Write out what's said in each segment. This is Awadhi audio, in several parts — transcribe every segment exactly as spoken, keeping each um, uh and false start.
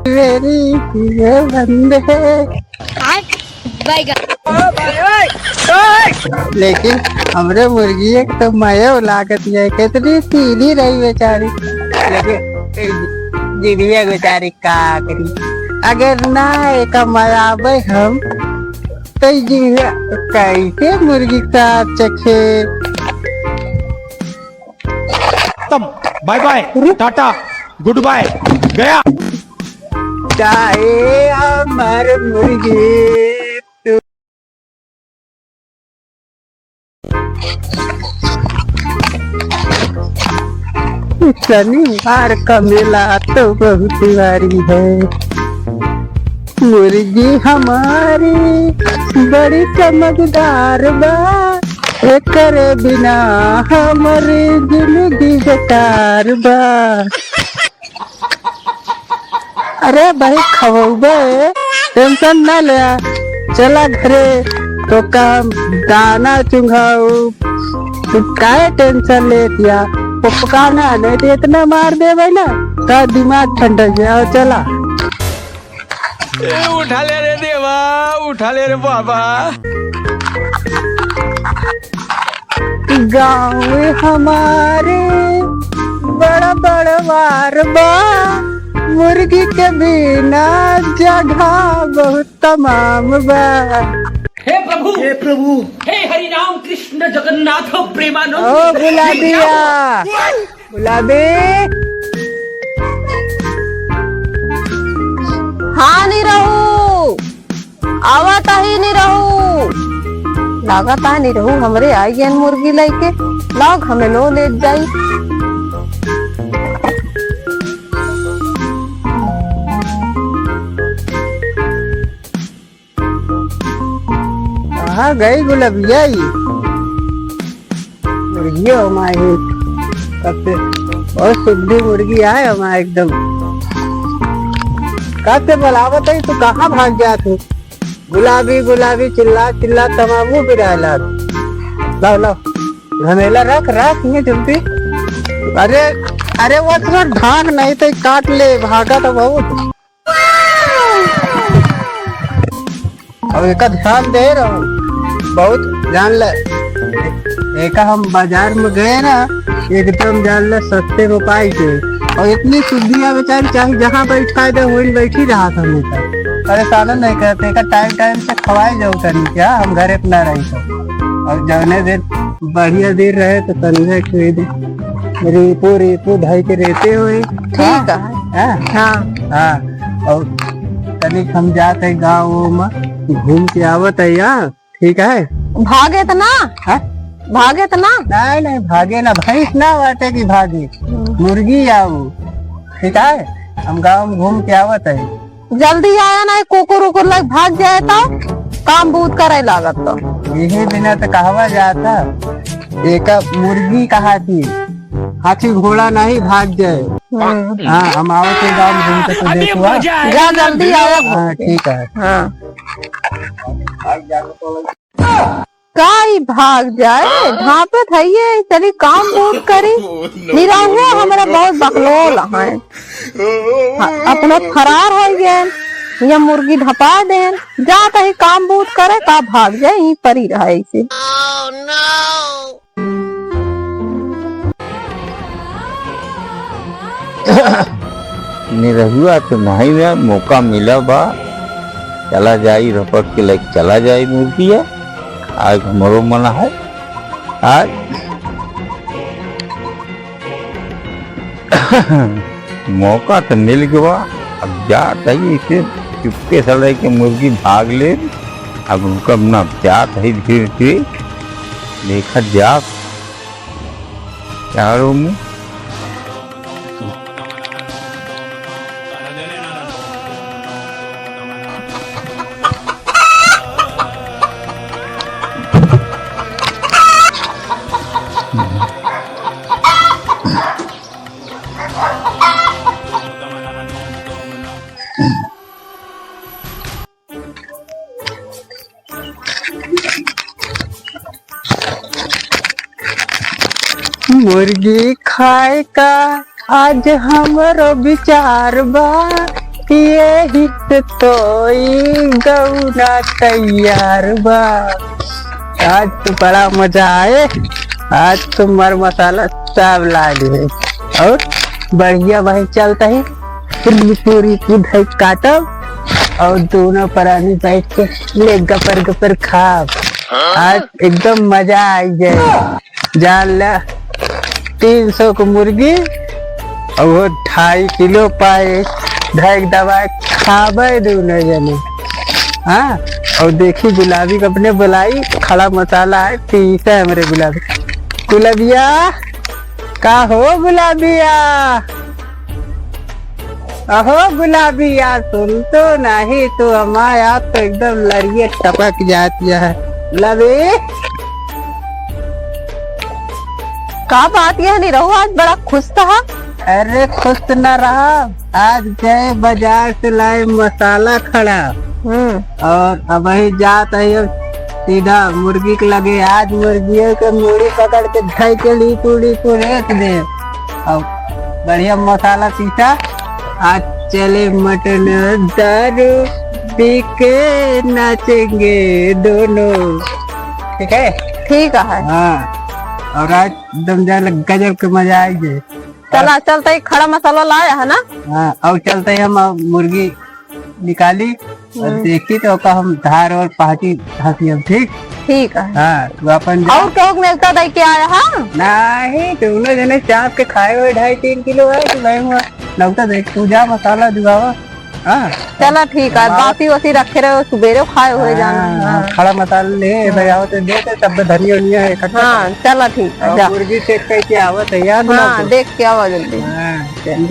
मेरी ये बंदे। बैगन। लेकिन हमरे मुर्गी एक तो मयो लागत है, कितनी सीधी रही बेचारी। लेकिन ए, जीभिया बेचारी का करी, अगर ना एका मयाबे हम, तो ई जीभिया कैसे मुर्गी का चखे? खत्म, bye bye, tata, good bye, गया। चाहे हमार मुर्गी तू। शनिवार का मेला तो बहुत भारी है। मुर्गी हमारी बड़ी चमकदार बा, एकरे बिना हमरी जिंदगी बेकार बा। अरे भाई, खवउबे, tension ना ले, चला घरे, तो काम दाना चुंगाऊ, तू काहे tension लेतिया? पपकाना नहीं तो इतना मार देबे ना, तो दिमाग ठंडा जाओ, चला। ए, उठा ले रे देवा, उठा ले रे बाबा। गाँव हमारे बड़ा बड़वार बा, मुर्गी के बिना जगह बहुत तमाम बा। हे प्रभु, हे प्रभु। हे हरि राम कृष्ण जगन्नाथ प्रेमानंद। ओ गुलाबिया। गुलाबी। हाँ निरहू, आवत ही निरहू। लागत है निरहू हमरे आई गयन मुर्गी लइके। लाग हमें लो ले जाई। कहाँ गई गुलबिया ई? मुर्गिया हो माही, कब से बहुत सुद्धी मुर्गी आए हमारे एकदम। कब से बुलावत है, तू कहाँ भाग जात हो? गुलाबी गुलाबी चिल्ला चिल्ला तमामू बिराला। लाओ लाओ, घमेला रख रख ये जल्दी। अरे अरे, वो थोड़ा ढांक नहीं तो काट ले, भागा तो बहुत। और एका ध्यान दे रहो, बहुत जान ले। एका हम बाजार में गए ना, एकदम जान ले सस्ते में पाई के। और इतनी सुद्धिया बेचारी, चाहे जहाँ बैठा दे, वहीं बैठी रहा था हमेशा। परेशान नहीं करते, एका टाइम टाइम से खवाए जाओ तनी क्या, हम घरे पे ना रही तो। और जौने दिन बढ़िया दिन रहे तो तनी खरीदे। रेपो, रेपो धई के रहते हुए। ठीक है। हाँ? हाँ। हाँ। और तनिक हम जात है गाँव में, घूम के आवत है यहाँ, ठीक है? भागे त ना? हाँ? भागे त ना? नहीं, नहीं, भागे ना, भैंस ना बाटे की भागे, हम्म। मुर्गी आऊ, ठीक है? हम गाँव में घूम के आवत है। जल्दी आया ना, कुकुर उकुर लग भाग जाए तो काम बहुत करे लागत तो। यही बिना तो कहवा जाता, एका मुर्गी कहा थी, हाथी घोड़ा नहीं भाग जाए। हम्म। हाँ, हम आवत है गाँव घूम के तो अरे देखुआ। मजा आएगा। जा जल्दी आया। हाँ, ठीक है। हाँ। का ई भाग जाए? ढांपे धइये, चली काम बूत करी। निरहुआ हमरा बहुत बकलोल हैं। हाँ, अपना फरार होइ गए, या मुर्गी ढपा देन, जा कहीं काम बूत करे, का भाग जाए, ई परी रहे ऐसे। निरहुआ के माही में मौका मिला बा, चला जाई रपट के लेके चला जाई मुर्गिया। आज हमरो मन है, आज मौका तो मिल गवा, अब जात है इसे चुपके से लेके मुर्गी भाग ले। अब उनका अपना जात है धीरे धीरे, देखा जात चारों में। मुर्गी खाए का आज हमरो विचार बा, यही से तो ई गौना तैयार बा। आज तो बड़ा मजा आए, आज तो मर मसाला सब लाग है। और बढ़िया भाई चलता है, पूरी पूरी की धई काटब और दोनों परानी बैठ के ले गपर गपर खाब। आज एकदम मजा आई जाए। जान ला, तीन सौ के मुर्गी और वो ढाई किलो पाए, ढक दबाए खाबे दोनों जने। हाँ, और देखी गुलाबी के अपने बुलाई, खड़ा मसाला है, पीसे हमरे गुलाबी। गुलबिया, का हो गुलाबिया? अहो गुलाबिया, सुन तो नहीं तू हमार, आप तो एकदम लड़िए टपक जाती है। गुलाबी, का बात यह नहीं रहू, आज बड़ा खुश था। अरे खुश तो ना रहा, आज गए बाजार से लाए मसाला खड़ा। हम्म। और अब वही जात है, अब सीधा मुर्गी के लगे। आज मुर्गियों के मूड़ी पकड़ के धई के लीपू लीपू रेत दे। अब बढ़िया मसाला पीसा, आज चले मटन दारू पी के नाचेंगे दोनों। ठीक है? ठीक है। हाँ, और आज एकदम जान गजब के मजा आएंगे। चला, चलते ही खड़ा मसाला लाया है ना? हाँ, और चलते ही हम, अ, मुर्गी निकाली और हम्म। देखी तो ओका हम धार और पहाटी हंसी हम, ठीक? ठीक है। हाँ, तू अपन जा। और केहू के नेवता दे के आया है? नहीं, दोनों जने चाप के खाए हुए ढाई तीन किलो है, तो भाई हुआ नेवता दे, तू जा मसाला जुगावा। हाँ। चला ठीक है, हाँ। बासी वासी रखे रहे, सुबेरे खाए हुए जाना। हाँ, हाँ। खड़ा मसाला ले, हम्म। भाई आओ तो दे दे, सब धनिया वनिया है इकट्ठा। हाँ, चला ठीक है, और जा। मुर्गी check करके आवत है, याद ना हाँ, तो। देख के आवा जल्दी। हाँ, चल।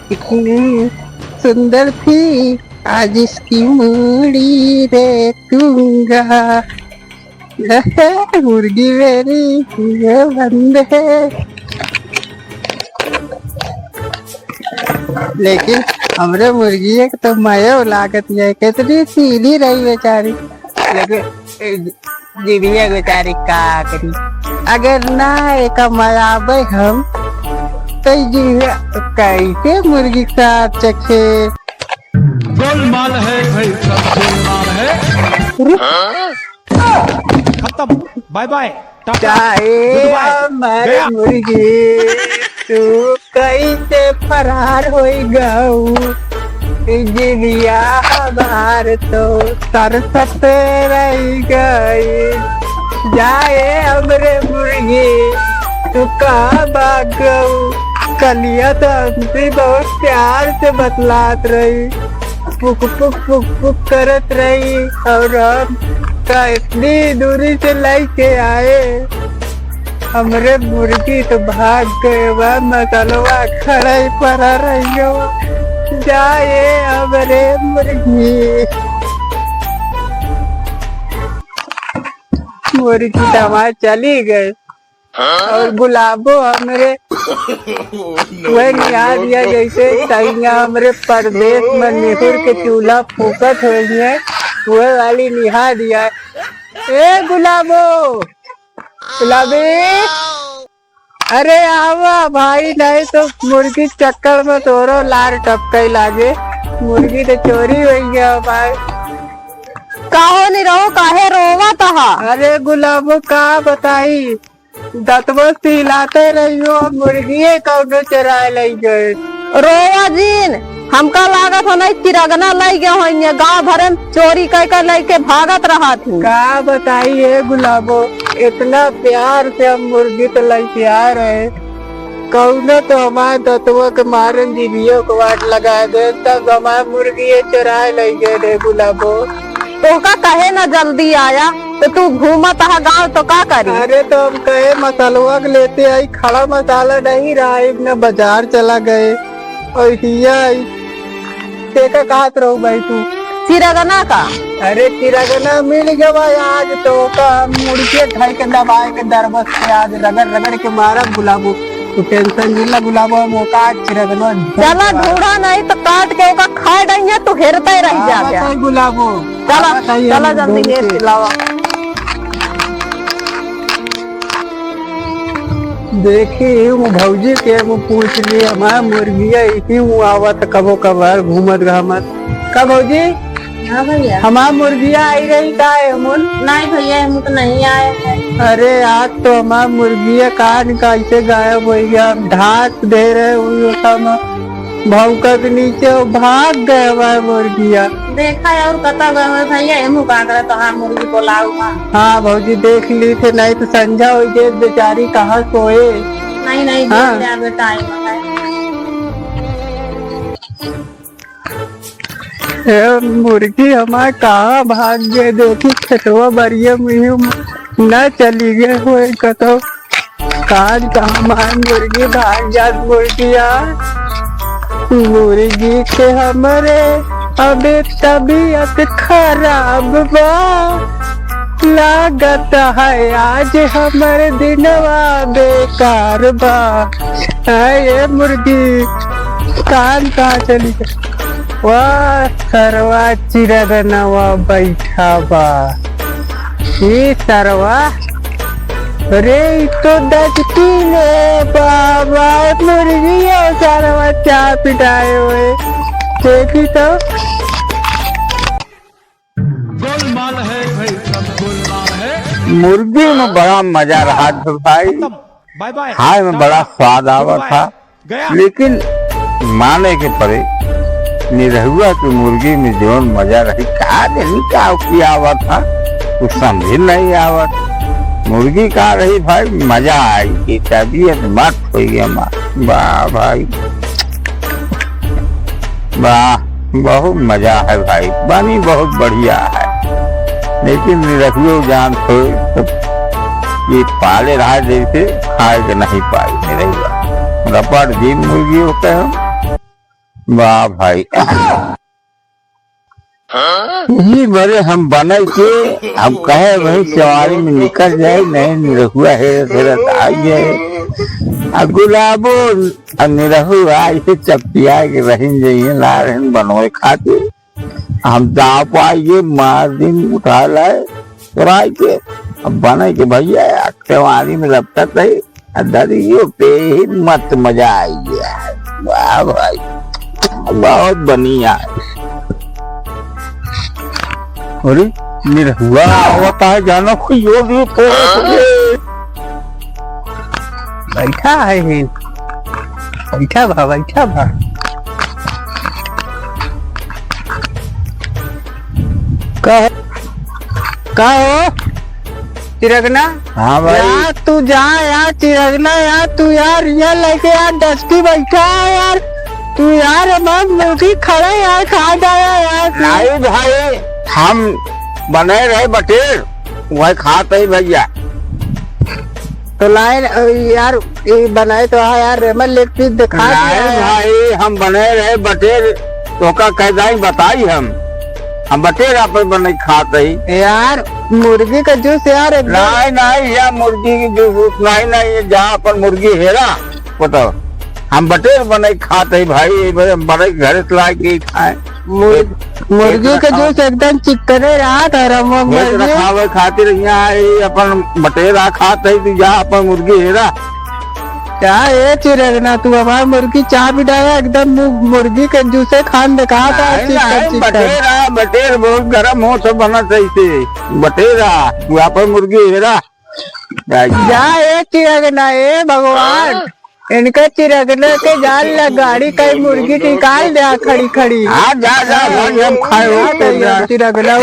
कितनी सुंदर थी आज इसकी मूड़ी देखूंगा। मुर्गी मेरी ये बंद है। लेकिन हमरे मुर्गिए के तो मयो लागत है, कितनी सीधी रही बेचारी, लेकिन ए, जीविया बेचारी का करी, अगर ना एका मयाबे हम, तो ई जीविया कैसे मुर्गी के साथ चखे? गोलमाल है भाई, सब गोलमाल है। खत्म, bye bye, टाटा, चाहे goodbye, हमर गया। मुर्गी, तू कैसे फरार होई गऊ? जिनिया हमार तो तरसत रह गई। जाए हमरे मुर्गी, तू कहाँ भाग गऊ? कलिया तो हमसे बहुत प्यार से बतलात रही, पुक पुक पुक पुक करत रही, और हम का इतनी दूरी से लेके आए। हमरे मुर्गी तो भाग गए बा, मसलवा खड़ा ही पड़ा रहियो। जाए हमरे मुर्गी। मुर्गी तो हमार चली गए। और गुलाबो हमरे वह निहार दिया जैसे तहिया हमरे परदेस में निहुर के चूल्हा फूकत होइ है, वह वाली निहार दिया। ए गुलाबो, गुलाबी, अरे आवा भाई, नहीं तो मुर्गी चक्कर में तोरो लार टपकई लागे। मुर्गी तो चोरी होइ गया भाई। काहो नहीं रहो, काहे रोवत हा? अरे गुलाबो का बताई, दतवा से हिलाते रहियो, मुर्गिये कौनो चोराए लइ गए। रोवा जिन, हमका लागत हो नहीं चिरगना लइ गए होइए, गाँव भरे में चोरी कइ के लइके भागत रहत ही। का बताई हे गुलाबो, इतना प्यार से हम मुर्गी तो लइके आए रहे, कौनो तो हमारे दतवा के मारे जीवियो के वाट लगा दे, तब हमारे मुर्गिये चोराए लइ गए रे गुलाबो। तोहका कहे न जल्दी आया, तो तू घूमत हा गाँव तो का करी? अरे तो हम कहे मसलवा के लेते आई, खड़ा मसाला नहीं रहा, इब न बाजार चला गए। और हिया आई, तेका कहत रहो भाई तू? चिरगना का? अरे चिरगना मिल गवा आज तो का, मुड़ के खाई के दबाए के दरबस के आज रगड़ रगड़ के मारब गुलाबो। तू tension जिन ला गुलाबो, हम ओका आज चिरगनो चला ढूंढा, नहीं तो काट के ओका खाए डइया, तू हेरता ही रह जा। आवत है गुलाबो। चला, आवत है, चला हम जल्दी ढूंढ लेट के। लावा। देखी, वो भौजी के वो पूछ ली, हमार मुर्गिया इसी वो आवत कबो कभार घूमत घामत। का भौजी? हाँ भैया। हमार मुर्गिया आई रही का एमुन? नहीं भैया, एमुन तो नहीं आए हैं। अरे आज तो हमार मुर्गिया कान कैसे गायब होइ गया, हम ढाक दे रहे हुई ओका में भौका के नीचे वो भाग गए हमार मुर्गिया। देखा है और कता गए हुए भैया, एमू का करे तो हाँ मुर्गी बोलाऊ हाँ। हाँ भौजी देख ली थे, नहीं तो संझा होइ गए बेचारी कहाँ सोए। नहीं, नहीं, हाँ। देख ले, अबे टाइम है। ए, मुर्गी हमार कहाँ भाग गए? देखी खेतवा बरिया में ही न चली गए होए कतो। काज कहाँ मार मुर्गी भाग जात मुर्गिया। मुर्गी के हमरे अबे तबीयत खराब बा। लागत है आज हमर दिनवा बेकार बा। हाय ये मुर्गी, कान कहाँ चली गई? वाह, सरवा चिरगनवा बैठा बा। ई सरवा, अरे, ई तो दस किलो बा, बा, मुर्गिया सरवा चाप डाए हुए। देखी तो। गोलमाल है भाई, सब गोलमाल है। मुर्गी में बड़ा मजा रहा था भाई, खत्म। Bye bye. खाए में बड़ा स्वाद आवत था, गया। लेकिन माने के पड़े, निरहुआ की मुर्गी में जौन मजा रही, का जानी का किया आवत था, कुछ समझ नहीं आवत। मुर्गी का रही भाई, मजा आई कि तबीयत मस्त हो गया माँ। वाह भाई, वाह, बहुत मजा है भाई, बनी बहुत बढ़िया है, लेकिन निरखियो जान थोड़े तो ये पाले रहा जैसे खाए के नहीं पाई निरहुआ। रपट जी मुर्गी होते हैं। वाह भाई, यही बरे हम बने के, हम कहे वही चवारी में निकल जाए, नहीं निरहुआ हेरत हेरत आ जाए। आ गुलाबो आ निरहुआ ऐसे चपटिया के रहिन जइए, ना रहिन बनवे खातिर। हम दाव पाइए, मार दिन उठा लाए, चोराई के, अब बने के भैया, चवारी में लपटत रही। आ दरियो पे ही मत मजा आई गया। वाह भाई, बहुत बढ़िया। अरे, निरहुआ आवता है, जानो कोई और भी पोर पड़े। बैठा है हिन। बैठा भा, बैठा भा। का है? का हो? चिरगना? हाँ भाई। यार, तू जा यार, चिरगना यार, तू यार, ये लेके यार, डस्टी बैठा है यार। तू यार, हमार मुर्गी खड़ा है यार, खा जाया यार तू। नहीं भाई, हम बने रहे बटेर, वह खात ही भैया। तो लाइन, अ, यार, ये बनाए तो हाँ यार, रेमल लेग पीस दिखा दिया नहीं है। भाई, हम बने रहे बटेर, तोका कैदाई बताई हम। हम बटेर आपन बने खात ही। यार, मुर्गी का जूस यार एकदम नहीं, नहीं, या मुर्गी की जूस वूस नहीं, नहीं, ये जा अपन मुर्गी हेरा, बताओ। हम बटेर बने खात ही भाई, ये बड़े, बड़े घर से ला के खाए। मुर-, एक मुर्गी के जूस एकदम चिकने रहा था, रमवा भेज मुर्गी। रखावे खातिर यहाँ ये अपन बटेरा खात है, तू जा अपन मुर्गी हेरा। क्या ए चिरगना, तू हमार मुर्गी चाप डाया, एकदम मु-, मुर्गी के जूसे खान दिखा था, नहीं, चिकन, नहीं, चिकन। बटेरा, बटेर बहुत गरम हो, सब बनत है इसे। बटेरा, तू अपन मुर्गी हेरा। जा ए चिरगना, ए भगवान। हाँ? इनके चिरगने के जाल लग गाड़ी कई मुर्गी निकाल दे खड़ी खड़ी। हाँ, जा, जा, भाई, हम खाए हो, जा, जा। चिरगना।